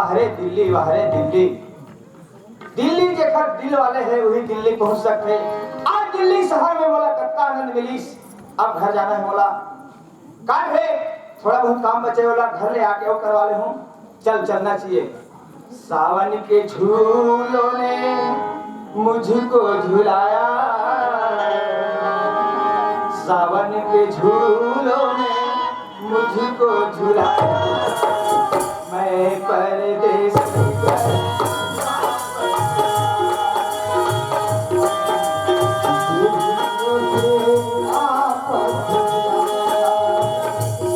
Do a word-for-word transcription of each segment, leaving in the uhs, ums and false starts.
अरे दिल्ली, वाह रे दिल्ली। दिल्ली जेकर दिल वाले हे, वही दिल्ली पहुंच सकथे। आज दिल्ली शहर में मोला कतका आनंद मिलिस। अब घर जाना हे मोला। का हे, थोड़ा बहुत काम बचे वाला घर ले आके वो करवा ले हूँ। चल, चलना चाहिए। सावन के झूलों ने मुझको झुलाया, सावन के झूलों ने मुझको झुलाया, मैं परदेसी।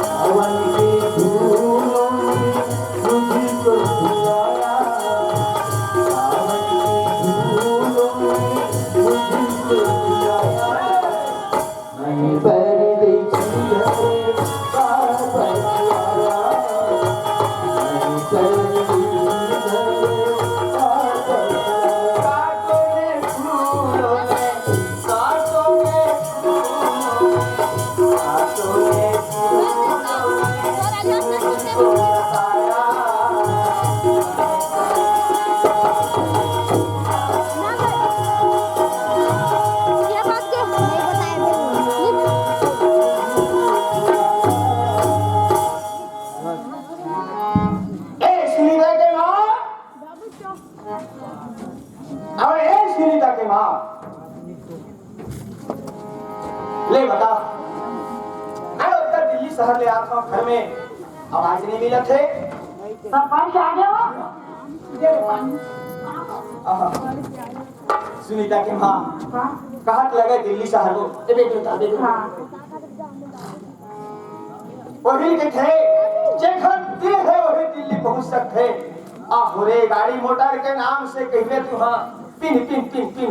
सावन के फूलों ने मुझको झुलाया, सावन के फूलों ने मुझको झुलाया। मैं परदेसी घर का बंजारा, मैं परदेसी घर का बंजारा। कांटों में फूलों में, कांटों में फूलों में, कांटों में फूलों में तुमको बताया। ए, सुनीता के माँ। अबे, ए, सुनीता के माँ। ले बता। अरे, उत्तर दिल्ली शहर ले आत हूँ, घर में आवाज नहीं मिलत हे। सरपंच आ गया हो? दे दे पानी। आहा। सुनीता के माँ, हाँ? कहत लगे दिल्ली शहर को। ए बेटी, उतार दे। हाँ। वही के थे, जेकर दिल हे, वही दिल्ली पहुंच सकथे। आहो रे, गाड़ी मोटर के नाम से कहिबे तुहा, पिन, पिन, पिन, पिन,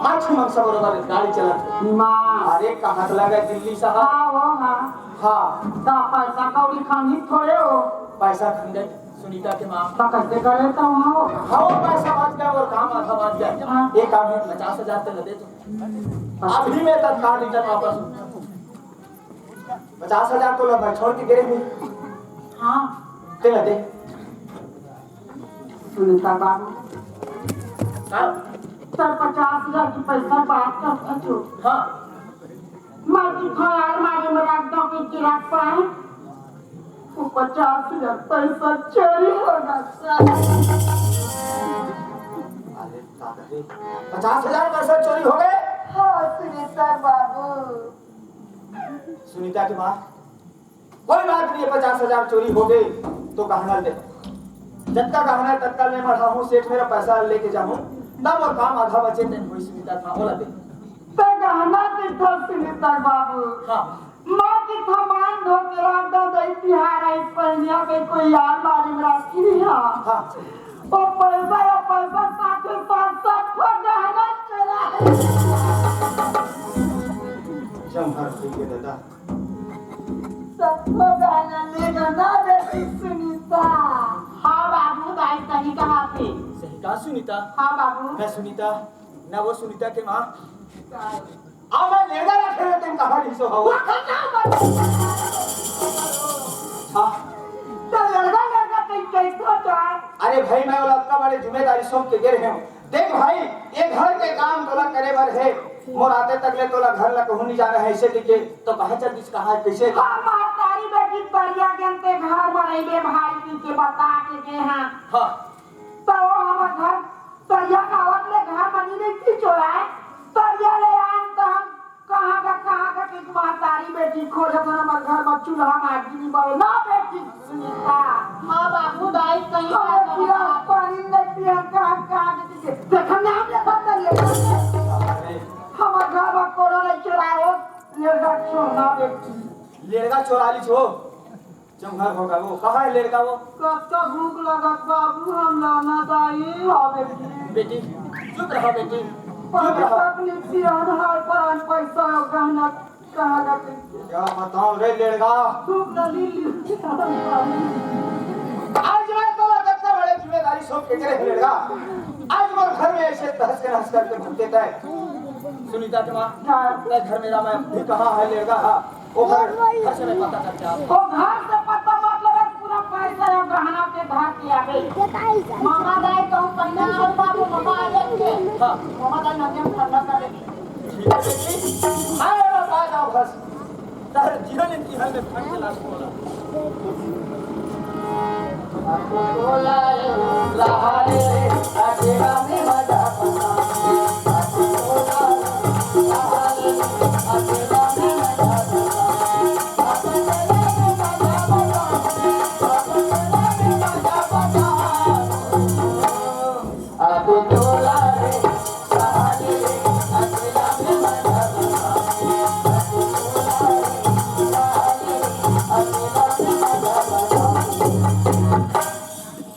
माछी मन सब बरोबर गाड़ी चलत हे। माँ। अरे, कहत लगे दिल्ली शहर। हाँ, वो हाँ। हाँ। त पैसा कौड़ी खानी थोड़े हो। पैसा खंडे। सुनीता के माँ। त कैसे करे त हो? हाँ, पैसा बाँच गया और काम आधा बाँच गया। हाँ। एक काम है, पचास हजार तेला दे तू। अभी मैं तत्काल रिटर्न वापस हूँ। पचास हजार तो ला मैं छोड़ के गिरे हूँ। हाँ। तेला दे। सुनीता बाबू। हाँ। सर, पचास हजार की पैसा बात करता छो। हाँ। मैं तो थार मारे में रख दो कि गिरा पाए। वो पचास हजार पैसा चोरी होगा सर। अरे दादा रे, पचास हजार पैसा चोरी हो गए? हाँ, सुनीता बाबू। सुनीता की माँ, कोई बात नहीं है, पचास हजार चोरी हो गए तो गहना ले, जतका गहना है ततका ले मढ़ाहूँ, सेठ मेरा पैसा लेके जाहूँ, तब वो काम आधा बचे तेन कोई सुनीता था, बोला दे। त गहना किथा सुनीता बाबू? हाँ। माँ किथा मान धो के रात दो दई तिहार आई पहिनिया के कोई यार मारी में रखी हा। हाँ। वो पैसा या पैसा साथे साथ सब को गहना चुरा। जम हर ठीक है दादा। सबको गाना लेगा ना बेटी सुनीता। हाँ बाबू, दाई सही कहा थे। सही कहा सुनीता। हाँ बाबू। मैं सुनीता, ना वो सुनीता के माँ। अब मैं लेगा रखे रहते हैं, कहाँ नहीं सो हवा। हाँ। तो लड़का लड़का कहीं कैसे होता है? अरे भाई, मैं वो लड़का बड़े जिम्मेदारी सौंप के दे रहे हूँ। देख भाई, ये घर के काम तोला करे बर हे, मोर आते तक ले तोला घर ला कहूँ नहीं जाना है, ऐसे दिखे तो कहाँ चल दिस, कहाँ है, कैसे? हाँ, महतारी बेटी परिया गेन ते घर में रहिबे भाई, पी के बता के गे हाँ। हाँ। तो वो हमर घर तरिया का आवत ले घर में नहीं रहती चोराए, तरिया ले आन तो हम कहाँ का, कहाँ का कि महतारी बेटी खोजत हन, हमर घर में चूल्हा माटी नहीं बरे ना बेटी सुनीता। हाँ बाबू, दाई सही हम बात है। पूरा पानी नहीं पिया, कहाँ, कहाँ के कि देखन नाम लेखा करिए। हमर घर में कोनो नहीं चोराए हो, लेड़गा छोड़ ना बेटी। लेड़गा चोरा ली छो। जौहर होगा वो, कहाँ है लड़का वो? कब का भूख लगत बाबू, हम लाना दाई। हाँ बेटी। बेटी, चुप रहो बेटी, चुप पैसा रहो। तक नहीं सियान हाल पर पैसा और गहना कहाँ का? क्या बताऊं रे लड़का? चुप ना ली। आज मैं तो लगता बड़े जिम्मेदारी सौंप के करे लड़का। आज मोर घर में ऐसे तहस के नहस करके भर देता है। सुनीता के माँ, हाँ। मैं घर मेरा मैं भी कहाँ है लड़का? हाँ। वो घर, घर से मैं पता करके आता हूँ। वो घर से पता मतलब है, पूरा पैसा है, खाना के घर के आगे। मामा दाई कहूँ पहिना आल बा, वो मामा आ जाए के। हाँ। मामा दाई नदिया में ठंडा कर लेगी। ठीक है बेटी। हाँ, ये बस आ जाओ बस। तारे जीवन इनकी हल में फट के लाश बोला।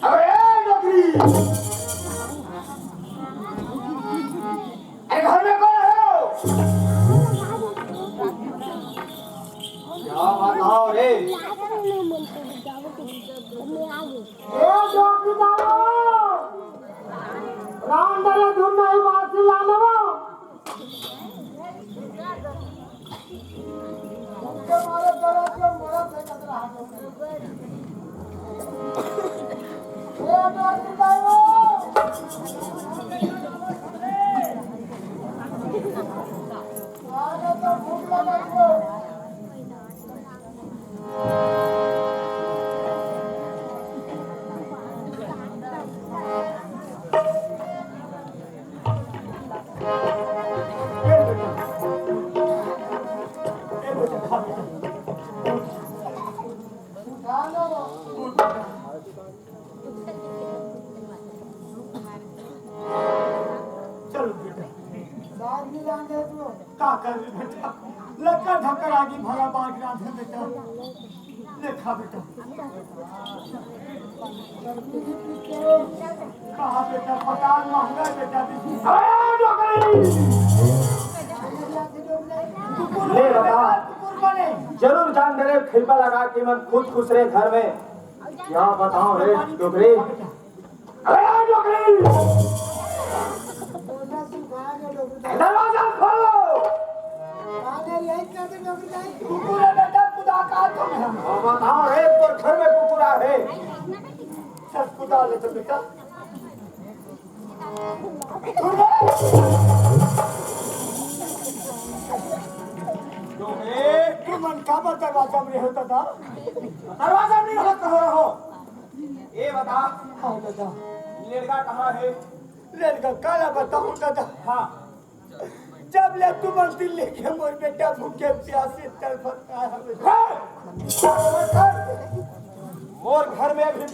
अबे ए डोकरी! अरे घर में कौन है हो? क्या बात हो रे? ए डोकरी दादा! राम दरे धुन नहीं बात लानवा। चलो बेटा। बाग नहीं जान दे तू। का कर बेटा? लक्का ढक्कर आगी भला बाग रांधे बेटा। ले खा बेटा। कहा बेटा, पता महंगा बेटा, दीदी। अरे, डोकरी! ले बता, जरूर जान डरे, खिलपा लगा के मन खुद खुश रहे घर में। क्या बताओ रे डोकरी? अरे, डोकरी! दरवाजा खोलो। कुकुर है बेटा, खुदा का तुम है। अब बताओ रे, तोर घर में कुकुर है। सच कुदा ले तो बेटा। ए, तू मन का बा दरवाजा में होता था? दरवाजा में होता हो रहो। ए बता। हाँ दादा। लेड़गा कहाँ है? लेड़गा काला बताऊं दादा। हाँ। जब ले तुमन दिल्ली के मोर बेटा भूखे प्यासे तड़फता है। हाँ! मोर घर में भी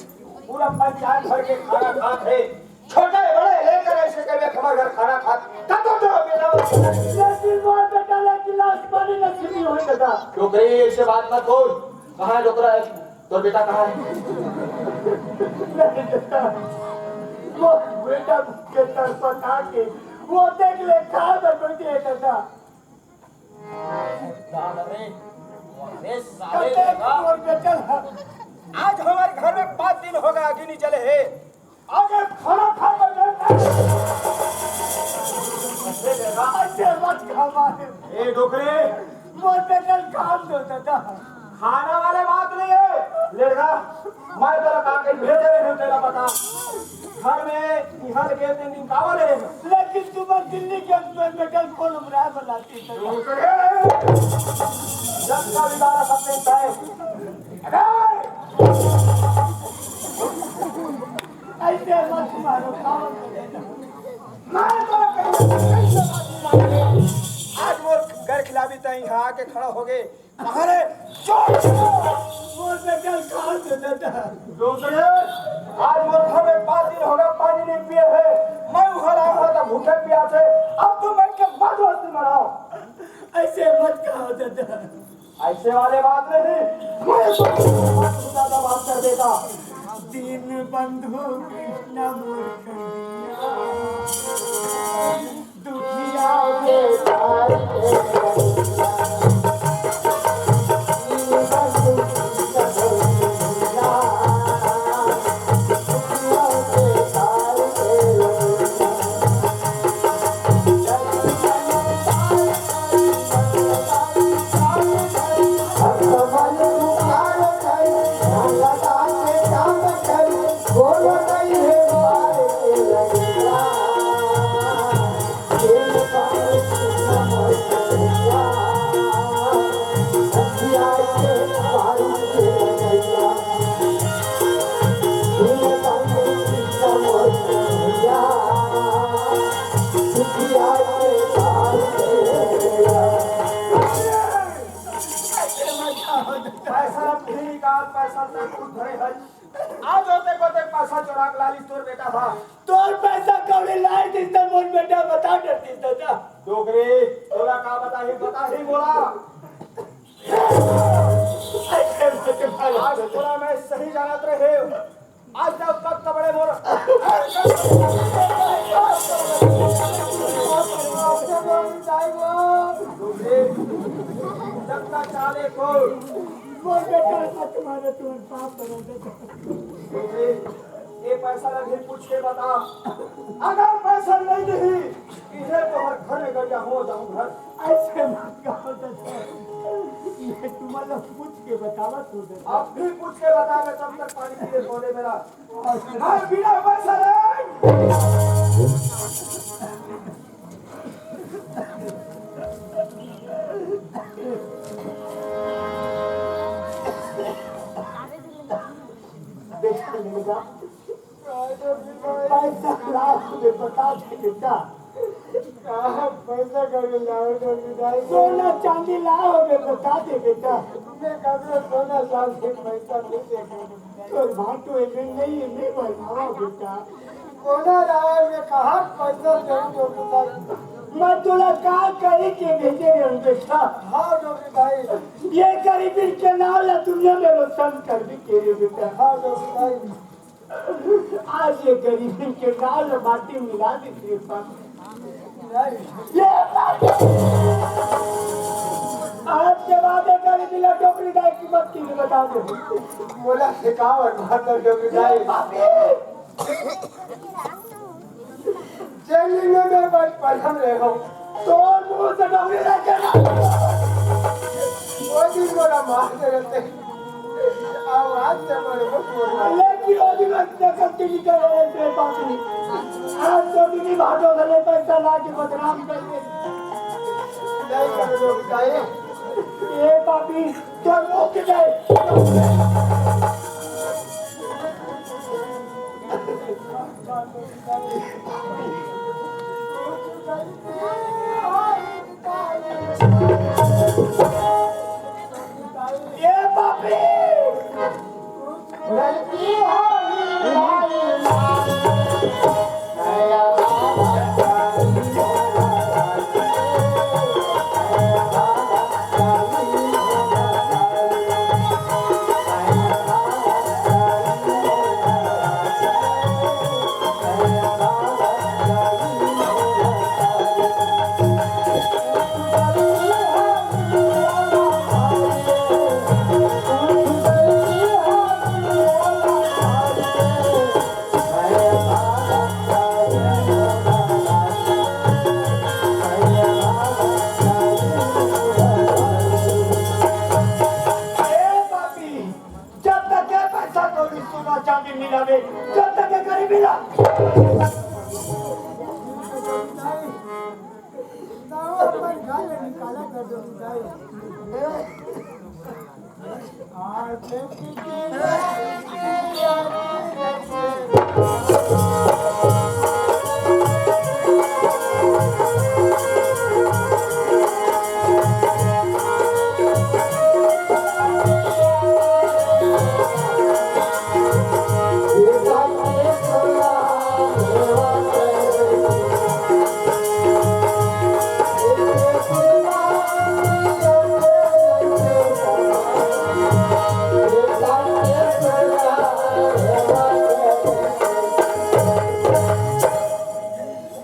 पूरा पंचायत भर के खाना खात है। छोटे बड़े लेकर ऐसे करके हमारे घर खाना खात। तब तो तेरा बेटा। लेकिन मोर बेटा ले गिलास पानी नसीब नहीं होई दादा। क्यों कही ऐसे बात मत बोल। कहाँ है डोकरा? तोर बेटा कहाँ है? वो बेटा के तरफा के वो देख ले, कहाँ पर बैठे है दादा? दादा रे, अरे साले कते दादा। और बेटा। आज हमारे घर में पाँच दिन हो गए, आगे नहीं जले है। अरे खाना खा के बैठा। अरे बेटा। अरे मत खा मारे। ए डोकरे। मोर बेटा काम दो दादा। खाना वाले बात नहीं है, लेड़गा। मैं तेरा काके भेजे रहे हूँ, तेरा पता। घर में यहाँ के तीन दिन कावा ले। लेकिन तुम दिल्ली के अंदर में कल कौन बुलाया बुलाती है? जब का भी बारह सप्ताह है। अरे! ऐसे मत मारो, कावा ले। मैं तो आज वो घर खिलावी तई यहाँ आके खड़ा हो गए। अरे, चोर! मोर बेटा खान दे देता। डोकरे, आज मोर घर में पाँच दिन होगा, पानी नहीं पिए है। मैं उघर आया हूँ तो भूखे प्यासे। अब तुम बैठ के मौज मस्ती मनाओ। ऐसे मत कहो दादा। ऐसे वाले बात नहीं। मैं तो बहुत ज्यादा बात कर देता। दीन बंधु कृष्ण मूर्ख दुखिया के पैसा भी निकाल, पैसा तक तू धरे है। आज होते कोते पैसा चोरा के लालिस तोर बेटा हा। तोर पैसा कौड़ी लाय दिस त मोर बेटा बता डरतिस दादा। डोकरी, तोला का बताही, बताही मोला। आज तोला मैं सही जानत रहे। आज तक तक बड़े मोर। डोकरी, जब तक चाले को। मोर बेटा सच माने तू पाप करे। ये पैसा ला भी पूछ के बता। अगर पैसा नहीं देही, इहे तो हर घर में गड़िया हो जाऊं घर। ऐसे मत कहो दादा। ये तुम्हारा पूछ के बतावा तू दादा। अब भी पूछ के बता, मैं तब तक पानी पीले पौधे मेरा। मैं बिना पैसा नहीं। पैसा लाओ, हमें बता दे बेटा। कहाँ पैसा कौड़ी लाओ, डोकरी दाई? सोना चांदी लाओ, हमें बता दे बेटा। मैं कभी सोना चांदी पैसा नहीं देखा। तोर भाटो एमे नहीं, एमे बनावा बेटा। कोना रहा है, मैं कहाँ पैसा देऊँ डोकरी दाई? मैं तोला का करे के भेजे रहूं बेटा? हाँ डोकरी दाई। ये गरीबी के नाम ला दुनिया में रोशन कर भी के रे बेटा। हाँ डोकरी दाई। आज ये गरीबी के नाम ला माटी मिला दी रे बाप। ये बाप। आज के बाद ये गरीबी ला डोकरी दाई की मत की बता दे। मोला सिखाओ माता डोकरी दाई। ये बाप। जेल में मैं बच पलम रहे हूँ। तोर मुंह से डोकरी ला के ना। वो दिन मोला मार दे रहते। आवाज से बड़े मत बोलना। लेकिन वो दिन मैं नकल की नहीं कर रहे थे बाबू। आज तो दिन ही भाटो गले पैसा ला के बदनाम कर दे। नहीं करो लोग बताइए। ये पापी, तोर मुंह के जाए। ये पापी! गलती हो गई। जब तक ये पैसा कौड़ी सोना चांदी मिलावे, जब तक ये गरीबी ला।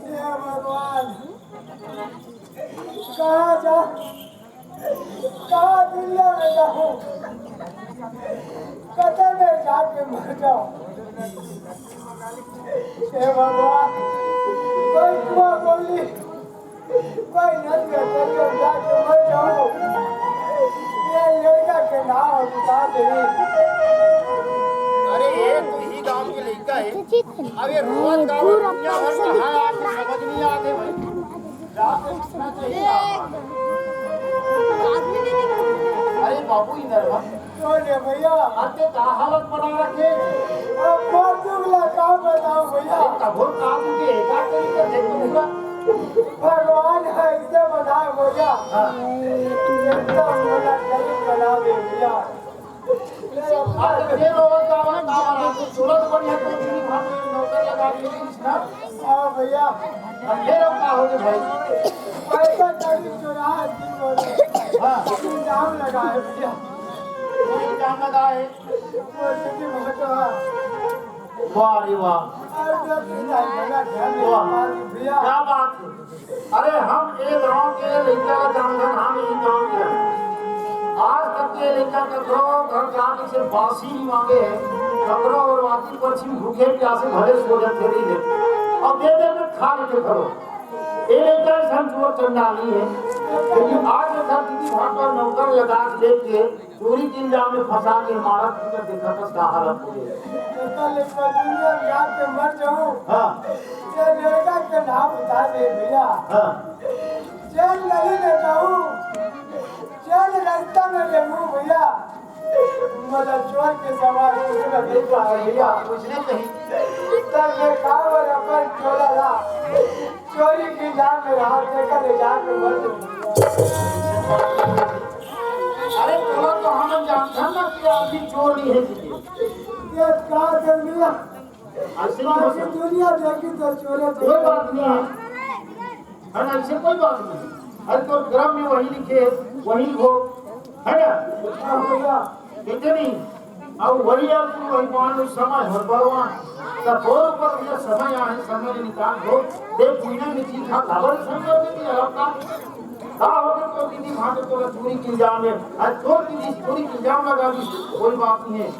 हे भगवान, कहाँ जा, कहाँ दुनिया में जाऊँ, कतई में जाके मर जाऊँ। हे भगवान, कोई कुआं खोल ली, कोई नदी में तल के जाके मर जाऊँ। ये लड़का के नाम बता दे। अरे, ये तो ही गांव के लड़का है। अब ये रोज गाँव में दुनिया भर का है, आपको समझ नहीं आते भाई। रात में कितना चाहिए आप? अरे बाबू, इधर आ। तो ले भैया। अरे, का हालत बना रखे? अब बहुत दुख लगा, बताओ भैया। अरे, तब वो काम के एकाग्री कर दे तो पूरा। भगवान है, इसे बना भैया। हाँ। एकदम बड़ा गरीब भैया। अब तो फिर वो का बात, का बात, आप तो सूरत बढ़िया तो दिल्ली भाग में नौकर लगा के दीस ना। हाँ भैया। अब फिर अब का हो गया भाई? पैसा कभी चुरा है, जी बोले। हाँ। इल्जाम लगा है भैया। कोई इल्जाम लगा है? वो सच्ची बात है। वाह रे वाह। अरे, भैया, भैया, भैया। वाह। भैया। क्या बात है। अरे, हम ए गांव के लइका ला जानथन, हम ई गांव के। आज तक के लइका ककरो घर जाके से बासी नहीं मांगे हे, ककरो और वादी परछी भूखे प्यासे भले सो जाथे रहिथे, अउ दे दे में खा लेथे घलो। ए लइका अइसन चोर चंडाल नहीं हे, लेकिन आज एकर दीदी भाग पर नौकर लगा के लेके चोरी के इल्जाम में फंसा के मारत पीटत देखत हस का हालत हो गई। एकर ले मैं दुनिया में जाके मर जाऊं। हाँ। ये लड़का के नाम बता दे भैया। हाँ। जेल गली में जाऊं, जेल रास्ता में देखूं भैया, मतलब चोर के सवाल कुछ न देख पाए भैया। कुछ नहीं कही। तब मैं कावर अपन चोला ला चोरी की जान में रहा, देखा ले जान में मर जाऊं। अरे तोला तो हम जानथन ना कि आदमी चोर नहीं है जी। ये का कर लिया? ऐसे नहीं हो बाकी सकता। दुनिया देखी तो चोरे कोई बात नहीं है। है ना, ऐसे कोई बात नहीं। अरे तो ग्राम में वही लिखे, वही हो, है ना? हाँ भैया। ठीक है नहीं? अब वही अब तू वही मान लो, समय हर बलवान। तो तोर ऊपर भैया समय आए, समय निकाल दो। देख दुनिया में जी खा खबर संकर में भी अलग का। का हो गया तो दीदी भाग तो चोरी की इल्जाम में। आज चोर की चोरी की इल्जाम लगा दी, कोई बात नहीं है।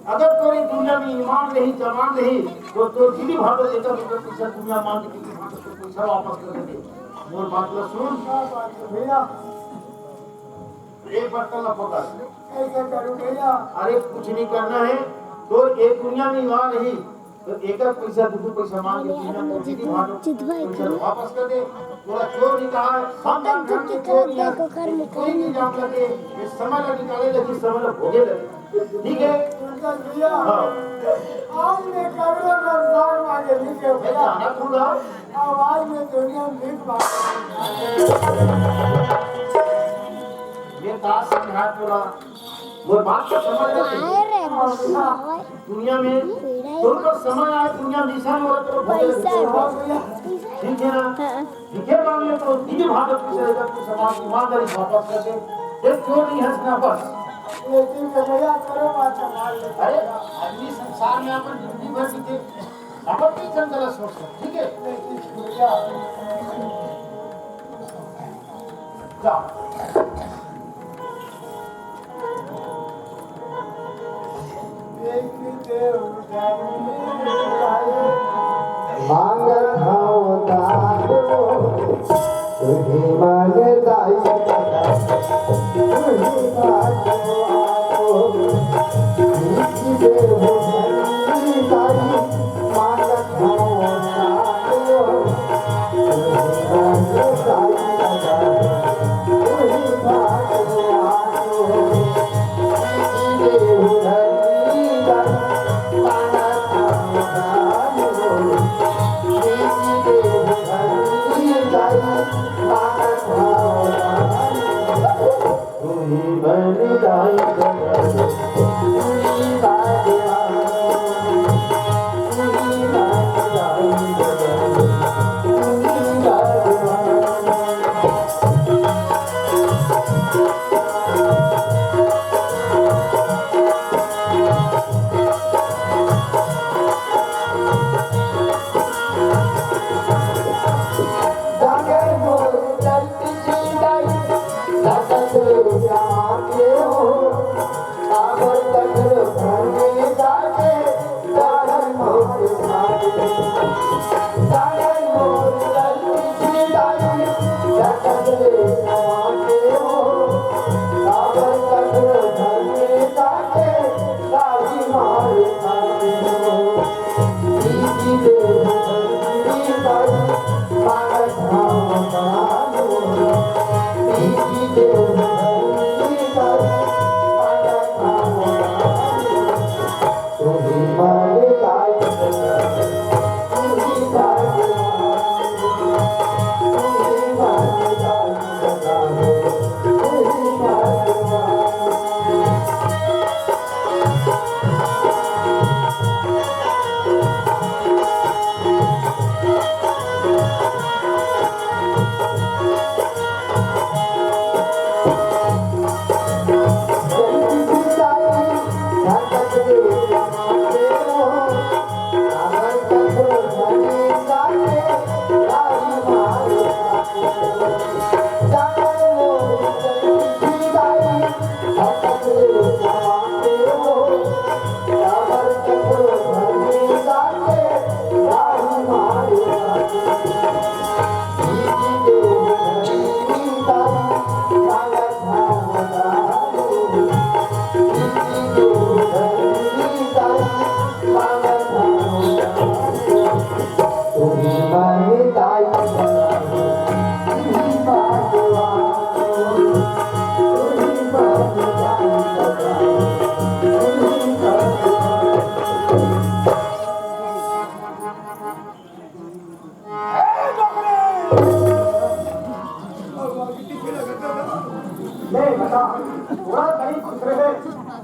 अगर तोरी दुनिया में ईमान नहीं, जवान नहीं, तो तोर दीदी भाग एक दूसरे पीछे दुनिया मांग के दीदी भाग तो पैसा वापस कर देंगे। मोर बात ला सुन। भैया। एक बात कर ला पकड़। कैसे करूं भैया? अरे कुछ नहीं करना है, तो एक दुनिया में ईमान नहीं, तो एक एक पैसा, दो दो पैसा मांग के दुनिया को दीदी भाग तो पैसा वापस कर दे। तोरा चोर नहीं कहा है, हम जान के चोर नहीं है। कोई नहीं जान लगे, ये समय ला निकाले, लेकिन समय ला भोगे लगे। ठीक है? भैया, हाँ। आज मैं करोड़ों का दान मांगे, ठीक है मैं भैया? जाना दूंगा। अब आज मैं दुनिया में भीख मांगे। ये बात समझा तोरा। वो बात तो समझ में आए रे, बस। दुनिया में तोर पर समय आए, दुनिया में निशान वाला तो भोगे पैसा लगे। ठीक है ना? हाँ। ठीक है, मांग ले तो दीदी भाग तो चले जा, तू समाज की ईमानदारी से वापस कर दे। एक चोर नहीं हंसना बस। लेकिन भैया करो बात संभाल ले। अरे, आदमी संसार में अपन जिंदगी भर जीते, अपन भी जंगल सोच, ठीक है? लेकिन भैया। जा। मांगत हंव दान, तुही मन दाई, तुही भागो आगो, भीख देहु दाई, मांगत हंव दान।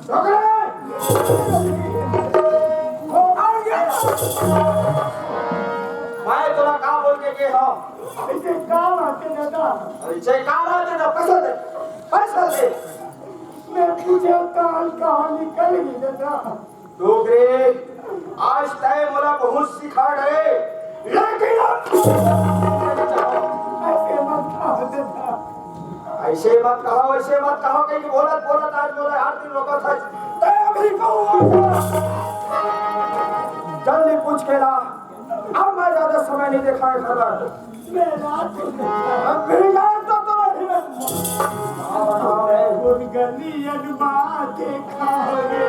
झगड़ा। मैं तोला का बोल के गे हंव? अइसे का बात हे दादा? अइसे का बात हे? पैसा दे, पैसा दे। मैं पूछे कान कहाँ निकल गे दादा? डोकरे, आज तैं मोला बहुत सिखा डरे, लेकिन अब अइसे मत कहा दादा। अइसे मत कहा, अइसे मत कहा, कहीं बोलत बोलत आज मोला हर दिन रोकत हस। तैं अभी कहूँ जल्दी पूछ के ला। अब मैं ज्यादा समय नहीं देखा है खबर। मैं रात को अब मेरी जान तो, तो नहीं मैं। उन गलियन बातें खावे।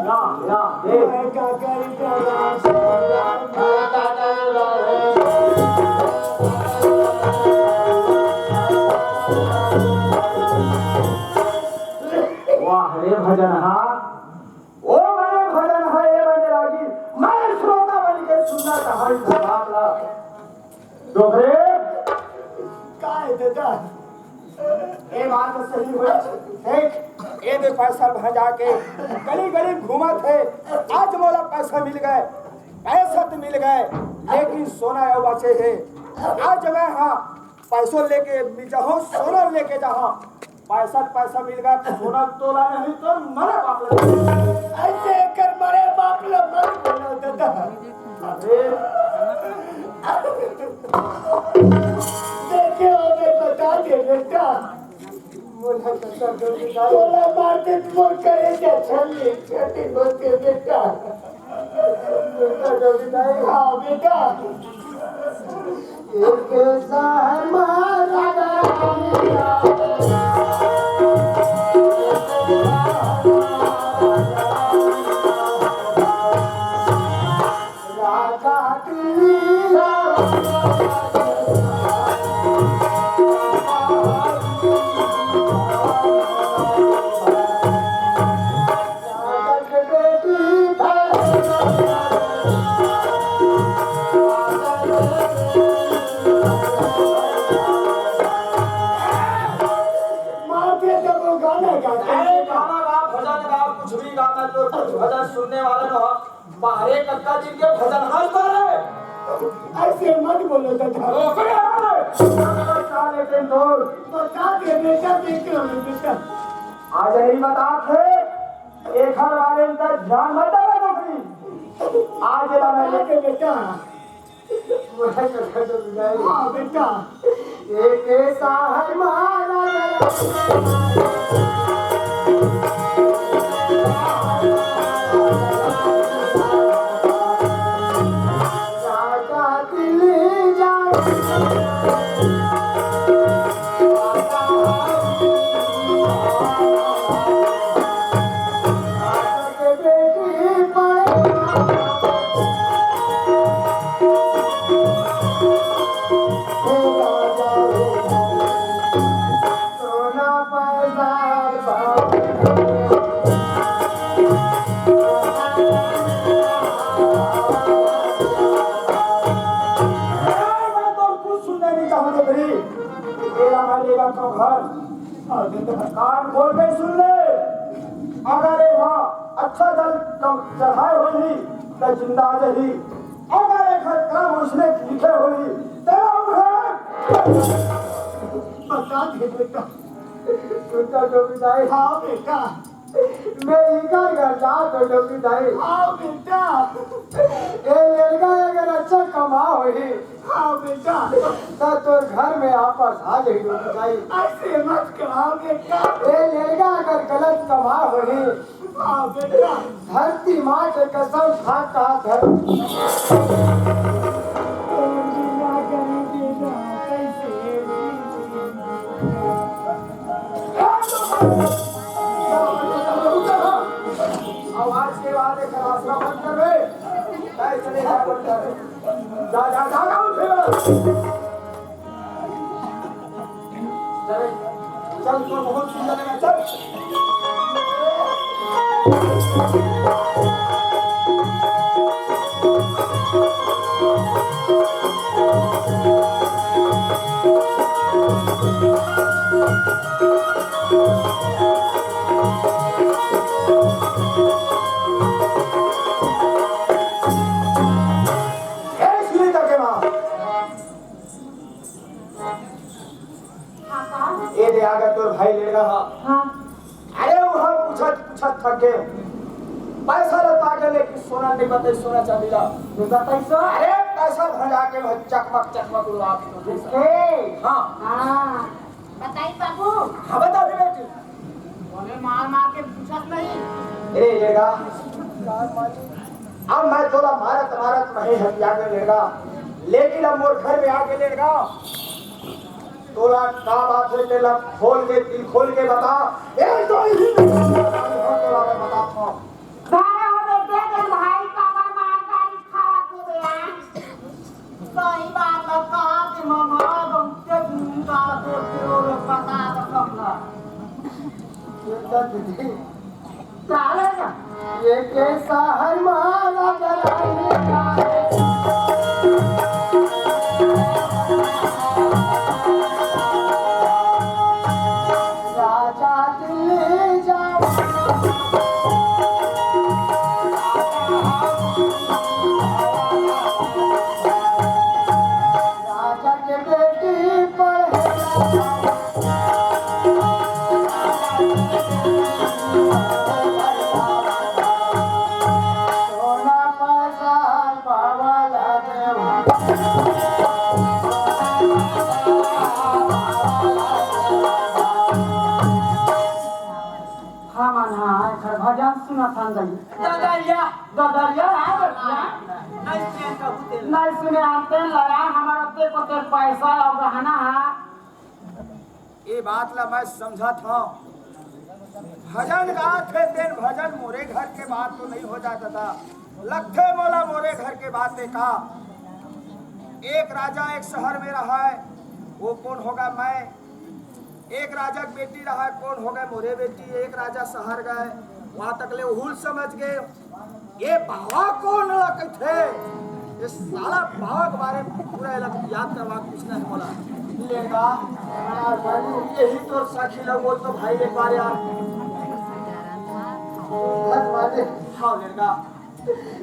या, या, देख। वाह रे भजन हा, ओ मने भजन हा, ए मने रागी, मैं श्रोता बन के सुनना चाहत हूँ बात ला। डोकरे, का हे दादा? ए बात तो सही होय। देख, ए दे पैसा भंजा के गली गली घूमत हे। आज मोला पैसा मिल गए, पैसा तो मिल गए, लेकिन सोना यो बचे हे। आज मैं हा पैसो लेके जाहूँ, सोना लेके जाहूँ। पैसा, पैसा मिल गया, सोना तोला नहीं तो मरे बाप ला। अइसे एकर मरे बाप ला मत बोला दादा। अरे। देखे हो, मैं बता दे बेटा। बोला दादा, बोला। बोला मार दे, तो करे क्या छल्ली, छल्ली बोलते बेटा। हाँ बेटा, एक शहर महाराजा राजा दिल्ली राजा। माँ के जब वो गाना गाते हैं। अरे गाना गा, भजन गा, कुछ भी गा, मैं तो कुछ भजन सुनने वाला ना हो। बाहरे कक्का जी के भजन हर साले। अइसे मत बोलो दादा। ओ, कोई आ रहा है? साले के तो। बता दे बेटा, देख लो बेटा। आज नहीं बता थे, एक हर बारे में तो ध्यान मत देवे नौकरी। आज ये बता दे बेटा। हाँ बेटा। एक साहब महाराज राजा दिल्ली जा। कान खोल के सुन ले, अगर एहा अच्छा जल क-, चढ़ाए होही, त जिंदा जही। अगर एखर काम उसने लिखे होही, तेला उहे बता दे बेटा। सुनता डोकरी दाई? हाँ बेटा। मैं इकर घर जा तो डोकरी दाई। हाँ बेटा। ए लड़का अगर अच्छा कमा होही, हाँ बेटा। त तोर घर में आपस आ जाही डोकरी दाई। ऐसे मत कहा बेटा। ए लड़का अगर गलत कमा होही, हाँ बेटा। धरती माँ के कसम खा कहा धर। आवाज के बाद एक आसरा बंद कर रे। चले जा, बंद कर। जा, जा, जा, जा, उठ। चल, चल, तो बहुत सुंदर लगा, चल। ए, सुनीता के माँ। हाँ, कहा? ए दे आगे तोर भाई लेड़गा हा। हाँ। अरे, वो हम पूछत, पूछत थक गए। पैसा ल ताके, लेकिन सोना नहीं बताई, सोना चांदी ला। नहीं बताई सो? अरे, पैसा भंजा के वह चकमक, चकमक उड़वा के तो दे। ए। हाँ। हाँ। बताई बाबू। हाँ, बता दे बेटी। बोले मार मार के पूछत नहीं। अरे लेड़गा, अब मैं तोला मारत मारत नहीं हटिया के लेड़गा, लेकिन अब मोर घर में आके लेड़गा, तोला का बात है, तेला खोल के, दिल खोल के बता। ए, तो ही तोला मैं बताता हूँ। धारा हो बेटे, जब भाई का अगर मार गाली खावा को बे, आ? सही बात है, कहा कि ममा बहुते गुंगा तो तेरो रे पता तो समझा। ये तो दीदी, चाले ना। ये कैसा हर मारा जलाने का है? राजा दिल्ली जावा। राजा के बेटी पढ़े। सोना पैसा पावल देवा। हमन हा एखर भजन सुनत हन दई। ददरिया। ददरिया, हाँ, ददरिया। नहीं सुने कहू तेल। नहीं सुने हम तेल लगा, हमारा ते को ते पैसा और गहना हा। ये बात ला मैं समझत हूँ। भजन गात हे तेन भजन मोरे घर के बात तो नहीं हो जाता था। लगथे मोला मोरे घर के बात का। एक राजा एक शहर में रहा है, वो कौन होगा मैं? एक राजा के बेटी रहा, कौन हो गए मोरे बेटी, एक राजा शहर गए, वहां तक ले उहुल समझ गए। ये बावा कौन ला कथे? ये साला बावा के बारे में पूरा एला याद करवा के पूछना है मोला। लेड़गा, यार बाबू, यही तो साखी ला बोल तो भाई एक बार यार। बस बाजे। हाँ लेड़गा।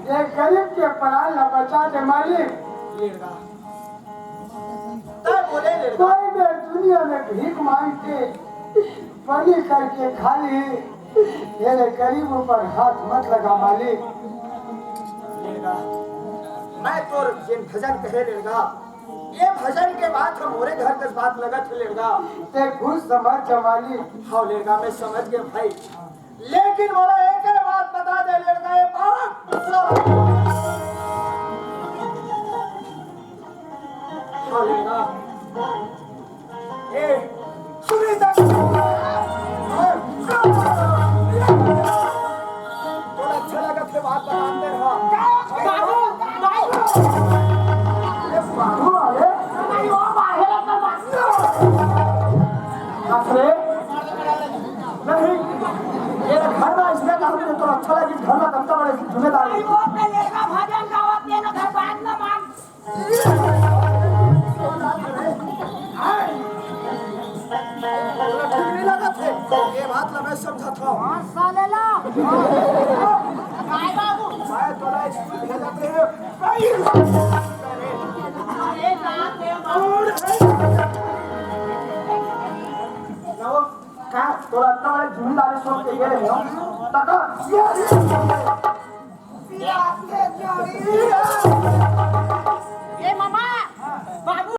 ये गरीब के प्राण ला बचा दे मालिक। लेड़गा। तब बोले लेड़गा। कोई बेर दुनिया में भीख मांग के बनी करके खा ली। ये ले गरीब ऊपर हाथ मत लगा मालिक। लेड़गा। मैं तोर जेन भजन कहे लेड़गा, ये भजन के बात हम मोरे घर के बात लगत हे लेड़गा। ते खुद समझ जा मालिक। हाँ लेड़गा, मैं समझ गया भाई। लेकिन मोला एक बात बता दे लेड़गा, ये बालक हाँ लेड़गा। ए, सुनीता। तोला अच्छा लगत हे बात बताते रहा। बाबू, नहीं। ए, बाबू वाले। नहीं, वो बाहर का बात। अरे, नहीं, ये घर में इसलिए कहा कि तोला अच्छा लगे, घर में कब तक बड़े जिम्मेदार है। नहीं, वो पहले का भजन गावत, ये ना घर बात ना मान। ठीक नहीं लगा थे। ये बात ला मैं समझत हंव। मार साले ला। काय बाबू? मैं तोला स्कूल भेजत रहेंव। अरे बाप रे बाप। का तोला अतना बड़े जिम्मेदारी सौंप के गे रहेंव? तका ये ए मामा, बाबू